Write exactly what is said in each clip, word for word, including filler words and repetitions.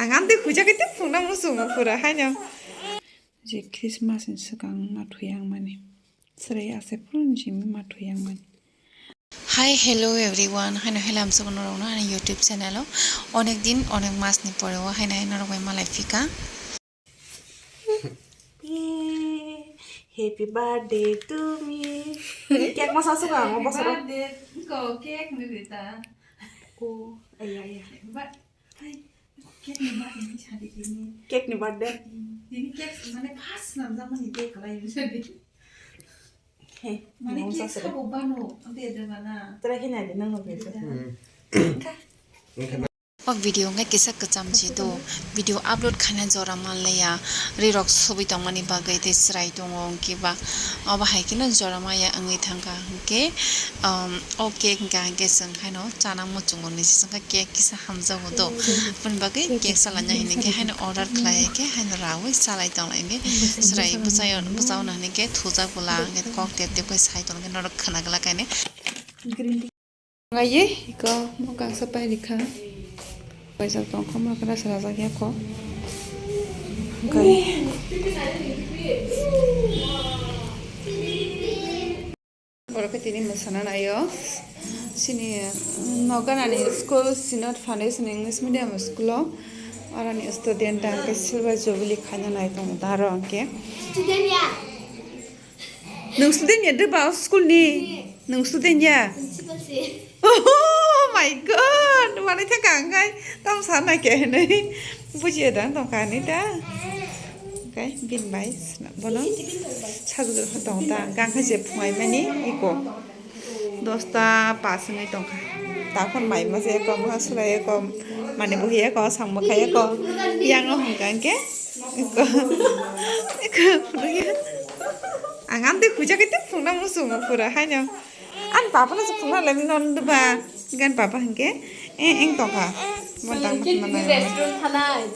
Ang amtwi khuja khe tei phunukna muchungo pura haino. Je Christmas ni swkang ma thwi ang mani. Chwrai ase phuru ni simi ma thwi ang mani. Hi, hello everyone. Haino hello amsukno rokno ani YouTube channel o. Onek din, onek mas ni pore o haino haino rok bai malai phika. Happy birthday to me. Cake masa suka ang bosoro. Birthday ko cake ni rita. Oh, iya iya. Ba, hai, cake ni birthday ni sadi kini. Cake ni birthday. Ini cake mane first namjak mani cake kalai ni sadi. He, mane cake sabo bano, ante ada mana? Terakhir nadi nang nang. O video wngkha kisa kwcham si do, video upload khaina jora manliya, rirok subui tongmani bagwi tei chwrai tongo wngkhe ba, obo hai kheno jora maya wngwi thangkha hwnkhe, um, o cake hwnkha hwnkhe chwng haino chana muchungo nisi chwngkha cake kisa hamjago do, aboni bagwi cake salaina hinkhe haino order khlai khe haino raui salai tonglai hwnkhe chwrai bwchaio, bwchaino hinkhe thujak bwla hwnkhe kok tep tep khe sai tongkhe norok khna glak kainwi. Ngai ye, iko mo kangsa pai rikha. Paisa tong kho, mo kara sara jak ya kho. Ngai. Borok khe tini mwsana naio. Sini, mm, Noganani school, Synod Foundation English Medium School o. Aroni student ang khe Silver Jubilee khaina nai tongo daro ang khe. Student ya. Nwng student ya de ba o school ni? Nwng student ya? Principal se. Oh my God! Manwi thangkha ang khai tamo sana khe hinwi bujiya da tongkha ani da. Khai bin bai bono sajwk tong ta gang khai se phungai mani iko. Dosta pas wngwi tongkha. Takhon mai masa eko, mokha sura eko, mani buhi eko, sang bwkhai eko. Yang o hwnka hwnkhe eko, eko phunukya. Ang amtwi khuja khe tei phunukna muchungo pura haino. Ani papa no se phunukna lemno nw ba. Gan papa hwnkhe, eh, eng tongkha. Mo tang ma. Restaurant thanai.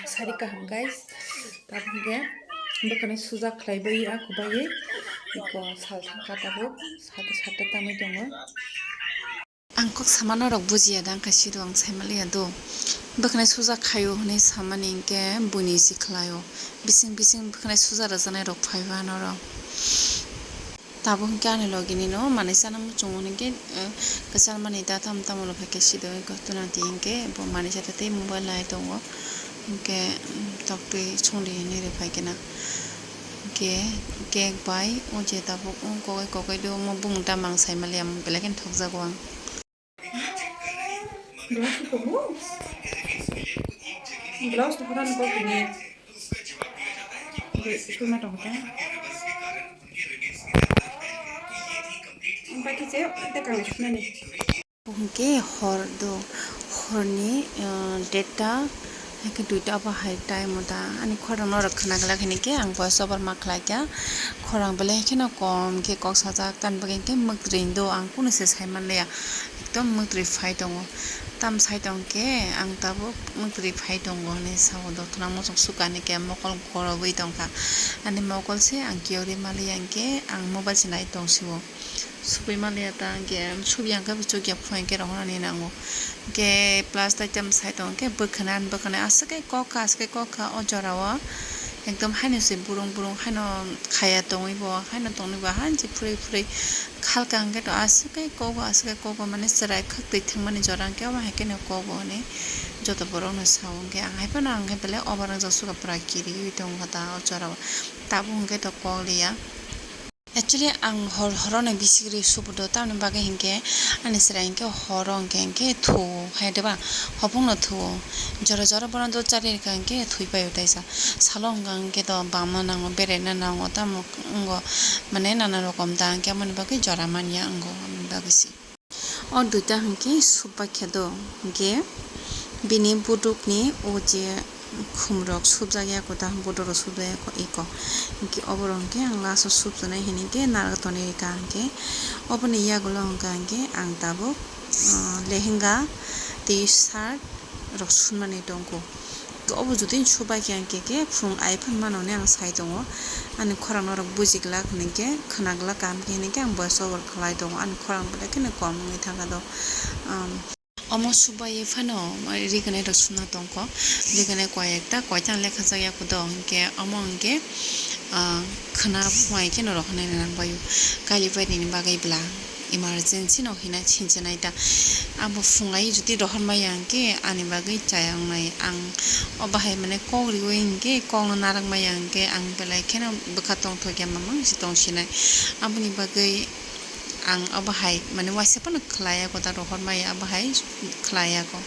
Sari kaham, guys. Tabuk hwnkhe bwkhwnai sujak khlai bai, a khubai iko sal thangkha tabuk, sata sata tamwi tongo. Ang kok sama norok bujiya da, ang khe siro ang saimaliya do. Bwkhwnai sujak khaio hwnwi samani hinkhe buini si khlaio. Bising bising bwkhwnai suja rwjaknai rok phaiba norok. Tabuk hwnkhe ani logi nino manwi chana muchungo hwnkhe, eh, kwchar mani da tamo tamo no phaikhe sido eko tuna twi hwnkhe bo manwi chata tei mobile nai tongo hwnkhe, mm, tok twi songdi hinwi rw phaikhe na hwnkhe cake bai o je tabuk o kokai kokai do omo bumung tamo ang saimaliya belai kheno thokjago ang. Blouse tongo. Blouse tongo na nokol tini. Suma tongo ta. Baki se te kang sunani. Hwnkhe hor do, horni, ah, deta, hwnkhe duita obo hai time o ta ani khorang norok khna glak hinwi khe ang voice over ma khlai kha. Khorang belai kheno kom khe kok sajak, tamni bagwi hwnkhe mwktwi do ang kunu se sai manliya. Ekdom mwktwi phai tongo. Tam sai tong khe ang tabuk mwktwi phai tongo hinwi sao, dothona muchung sukani khe mokol gorogwi tongkha. Ani mokol se ang kiyogwi maliya hinkhe ang mobile se nai tong sio. Subui maliya ta hinkhe subi ang khe chukya phunai khe rohornani nango. Hinkhe plus tai tam sai tong khe bwkhwnai, ani bwkhwnai aswk khe kok kha, aswk khe kok kha o jora o. Ekdom haino se burung burung haino khaya tongwi bo, haino tongwi bo, haino se phurwi phurwi khalka hwnkhe to aswk khe kogo, aswk khe kogo, mane chwrai khwk twi thwngmani jora hwnkhe omo hai kheno kogo hwnwi joto borokno sao. Hwnkhe ang hai phano ang khe belai over wngjak suka pura kiriwi tongkha ta o jora o, tabuk hwnkhe to kok liya. Actually, ang hor horono bisigri subudo, tamoni bagwi hinkhe ani chwrai hinkhe horo hinkhe, hinkhe thuo hai de ba, hopungno thuo. Jora jora bono do chari rwkha hinkhe thwi paio taisa. Salo hwnkha hinkhe to bamna nango, berena nango, tamo wngo, mane nana rokom da hinkhe, amoni bagwi jora manya wngo, amoni bagwi se. O duita hinkhe subaikha do, hinkhe bini budukni o je khumrok subjak ya kota, budurok subjak ya ko eko. Hinkhe oborok hinkhe ang last o subjanai hinkhe narwk tonwi rwkha hinkhe. Oboni yagulo hwnkha hinkhe ang tabuk, ah, lehenga, t-shirt rok sunmani tongkho. Obo jotoni subaikha hinkhe khe phung ai phan mano hwnwi ang sai tongo. Ani khorang norok buji glak hinkhe khwna glak kaham khe hinkhe ang voice over khlai tongo. Ani khorang belai kheno kom wngwi thangkha do. Um, Omo subai phano rignai rok suna tongkho, rignai koi ekta koi tang lekha jak yakudo, hinkhe omo hinkhe, ah, khna phungai khe norok hinwi nang baio, kali bai nini bagwi bwla emergency no hinai sinchinaita. Abo phungai jodi rohor maya hinkhe ani bagwi chaya wngnai ang, o bahai mane kok riwi hinkhe kok no narak maya hinkhe ang belai kheno bwkha tongthokya mamang se tongsinai, aboni bagwi. Ang abo hai, mane, waisa phano khlai ya, kota rohor maya abo hai khlai ya ko.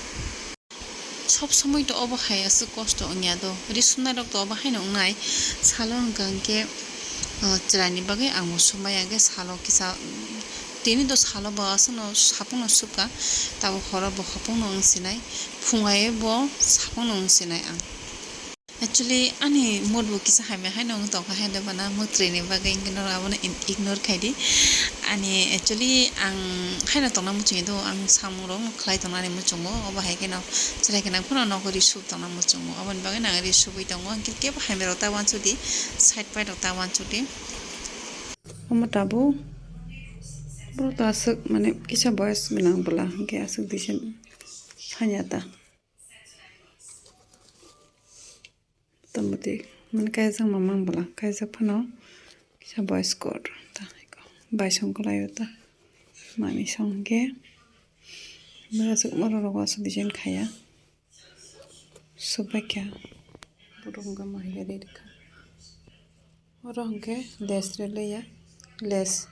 Sob somoi to obo hai aswk kosto wngya do. Ri sumnai rok to obo haino wngnai. Salo hwnkha hwnkhe, ah, chwraini bagwi ang bo sumbai ya, hwnkhe salo kisa, tini do salo bo aswkno sapungno sukha, tabo horo bo hopungno wngsinai, phungai bo sapungno wngsinai ang. Actually, ani mood bo kisa hamya haino wng tongkha, haino bana mwtwrwini bagwi, hinkhe norok abono in-, ignore khaidi. Ani, actually, ang haino tongna muchungwi do, ang samung rok khlai tongna ani muchungo, obo hai kheno chwrai kheno phano nogo ri sub tongna muchungo, oboni bagwi no ang ri subwi tongo, hinkhe kebo hamya rok ta uansukdi, side pai rok ta uansukdi. Omo tabuk, borok to aswk, mane, kisa boyes gwnang bwla, hinkhe aswk decent hanya ta. Motamoti, mane, kaijak mamang bwla, kaijak phano kisa boyes kot ta, baisong kwlaio ta, mani song hinkhe, borok aswk, borok rok aswk design khaiya, swbaikha, borok wngkha mahila ri rwkha, oro hinkhe les rwliya, les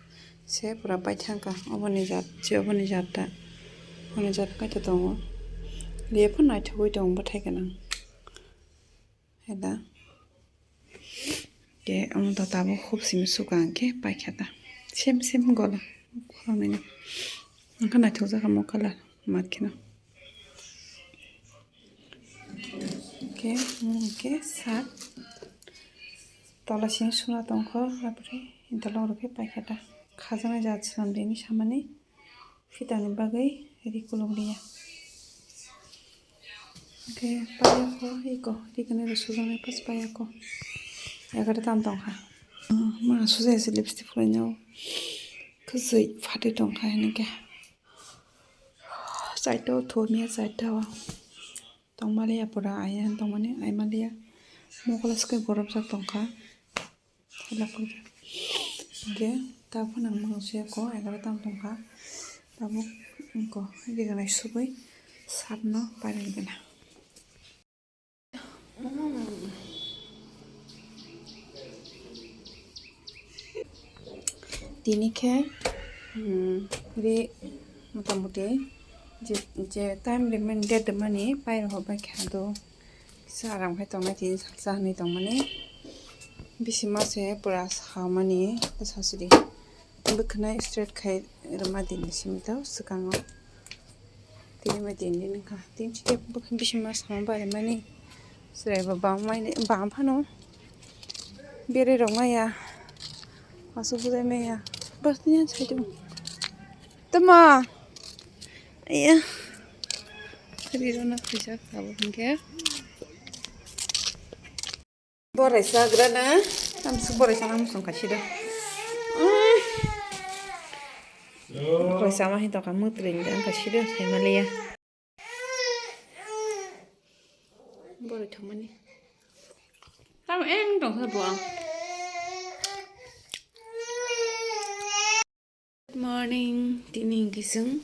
se pura paithangkha, oboni jat se oboni jat ta, oboni jat kaisa tongo, le phano naithogwi tongo bwthai gwnang. Heda. Ke omo to tabuk hub simi suka hwnkhe paikha ta. Sem sem gola. Khoroknwi no. Hwnkhe naithokjak omo colour mat kheno. Hwnkhe omo hwnkhe sak. Tola simi suna tongkho, aboni dolong rok khe paikha ta. Khajaknai jat swnam rini samani. Fitani bagwi ri kuluk liya. Hwnkhe payako iko rignai rok sujaknai pas payako. Egaroh tam tongkha. Mano sujai se lipstick phulainw kwchwi phatwi tongkha hinkhe. Chaito thumya chaito o. Tongmaliya pura aya tongmani aimaliya. Mokolo swkhe gorobjak tongkha. Hwnkhe tabuk phano ang mangsi ko egaroh tam tongkha. Tabuk ko rignai subui satno pairwgwna. Tini khe, hmm, ri motamoti je, je time rimani, date rimani pairwk bai kha do. Kisa aram khai tongnai tini salsa hinwi tongmani. Bisima se pura samani bwsa sidi. Bwkhwnai straight khai rwma tini simi tao swkango. Tini ma tini nini kha. Tini chikhe bwkhwnai bisima sama barimani. Chwrai bo bam mai bam phano. Bere rok maya. Aswk bwlai maya. Bas tini ang saitung. Tama. Iya. Rirona kisa kabo hingke. Borai sagra na. Tamsi borai sana musung kasida. Borai sama hin toka mutring dan kasida sai malia. Borai thomani. Tam eng dong sa bo ang. Good morning. Tini hinkhe chwng,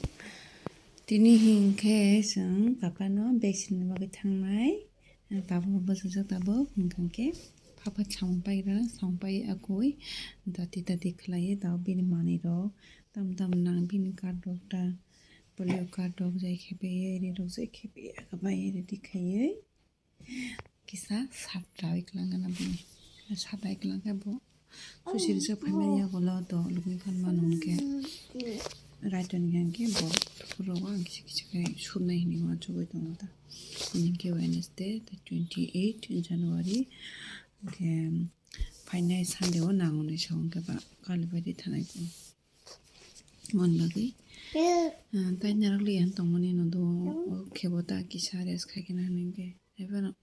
tini hinkhe chwng papano vaccine ni bagwi thangnai. Tabuk bwsajak tabuk hwnkha khe papa samung paira, samung pai akui dati dati khlai tabuk bini manwi rok tam tam nang bini card rok ta polio card rok jai khe paiwi ri rok jai khe paiwi aka bai ready khaiwi. Kisa sat rawi kwlangkha na bini. Sat rai kwlangkha bo. Susi rijak phaimani yagulo to lukni phan mano hwnkhe. Raitoni hwnkhe bo. Rogo ang kisa kisa khe sumnai hinwi uansugwi tongo ta. Tini hwnkhe Wednesday, the twenty eight January. Hwnkhe phainai Sunday o nango ni se hwnkhe ba kali bai ri thanai ko. Mon bagwi. Ah, tai narwk liya tongmani no do. O khebo ta kisa rest khai khe na hinwi hwnkhe. Haibano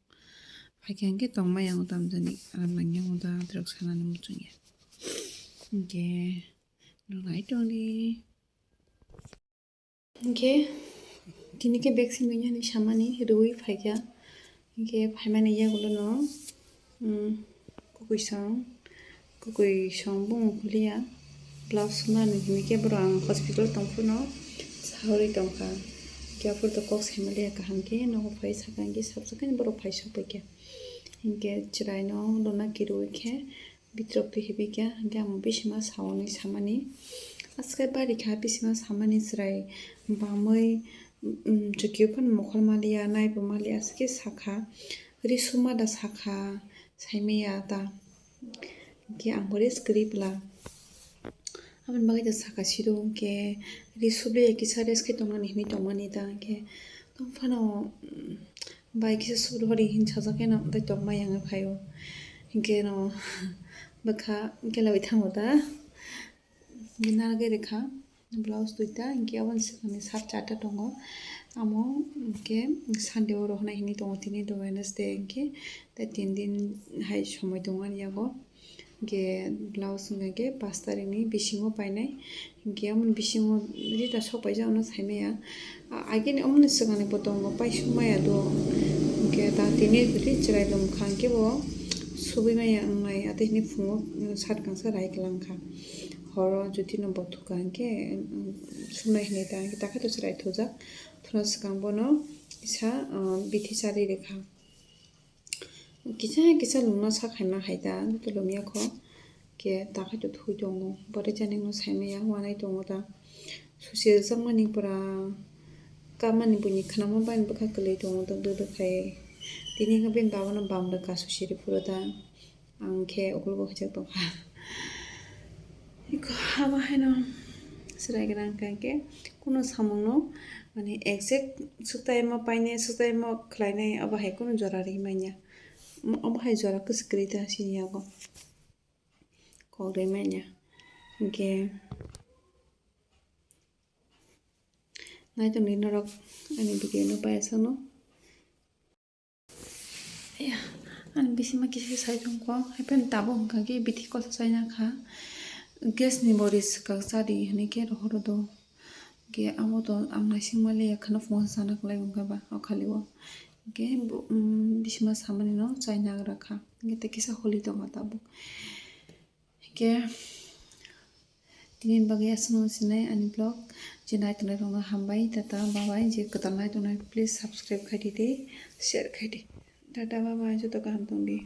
phaikhe hwnkhe tongmai ang tamjani aram nangya ang da drok sanani muchungya. Hwnkhe rwlai tongdi. Hwnkhe Tini khe bag simi nani samani rwi phaikha. Hinkhe phaimani yagulo no, um, kwkwi song, kwkwi song bumung kuliya. Blouse sumani himikhe borok ang hospital tongphuru no sawi tongkha. Hinkhe aphuru to kok saimaliya kaham khe nogo phai saka hinkhe sabsakhe borok phai sokpaikha. Hinkhe chwraino luna kirwi khe bitrok twi hibikya, hinkhe ang bisima sawi samani. Aswk khe bari kha bisima samani chwrai bamwi, um, chukio phano mokhor maliya, naibo maliya, aswk khe sakha. Ri suma da sakha, saimaya ta. Hinkhe ang bo rest kwrwi bwla. Aboni bagwi da sakha siro hinkhe ri subliya kisa rest khe tongnani hinwi tongmani ta hinkhe tongphano, um, bai kisa suri hori hin sajak eno tei tongma yang phaio. Hinkhe no bwkha gelawi thango da. Hinkhe narwgwi rwkha blouse duita, hinkhe aboni swkangni shirt charta tongo. Amo hinkhe Sunday o rohornai hinwi tongo tini do Wednesday hinkhe tei tin din hai somoi tongo ani yago. Hinkhe blouse wngkha khe pash tarikni bisingo painai. Hinkhe amoni bisingo rita sok paijak no saimaya. A-, agini omoni swkangni bo tongo, paisuk maya do. Hinkhe ta tini kwtwi chwrai lom kha hinkhe bo subui maya wngnai. Atwi hwnwi phungo shirt kangsa rai kwlang kha. Horo jotino bo thukha hinkhe, um, sumnai hinwi ta hinkhe ta khe to chwrai thujak. Thuna swkang bono kisa, um, bithi charwi rwkha. Kisa kisa lungno sak hai ma hai ta, joto lungya kho. Khe ta khai to thui tongo. Bwrwi jani no sai maya, wanai tongo ta. Susi rwjakmani pura kamani buini khnama bai bwkha kwlwi tongo ta, duduk khai. Tini khe bini baba no bam rwkha susi rw phuru ta. Ang khe ukulgo khaijak tongkha. Iko hama haino chwrai gwnang hwnkha khe kunu samungno, mane, exact swktaima painai, swktaima khlainai, abo hai kunu jora ri manya. Omo hai jora kwchwk kwrwi ta sini yago. Kok ri manya. Hinkhe nai tongdi norok ani video no paiya sano. Ya, ani bisima kisa sai tongkho, haipeno tabuk hwnkha khe bithi kosa chaina kha. Gas ni bori swkang chadi hinwi khe rohoro do. Khe amo to ang naising maliya kheno phungo sana kwlai wngkha ba o khali o. Khe bo, um, bisima samani no chaina gra kha. Khe tei kisa holi tongkha tabuk. Khe tini bagwi aswk no sinai ani vlog. Je nai tongnai rokno hambai, tata, bye bye. Je kwtal nai tongnai, please subscribe khai di tei share khai di. Tata, bye bye, joto kaham tong di.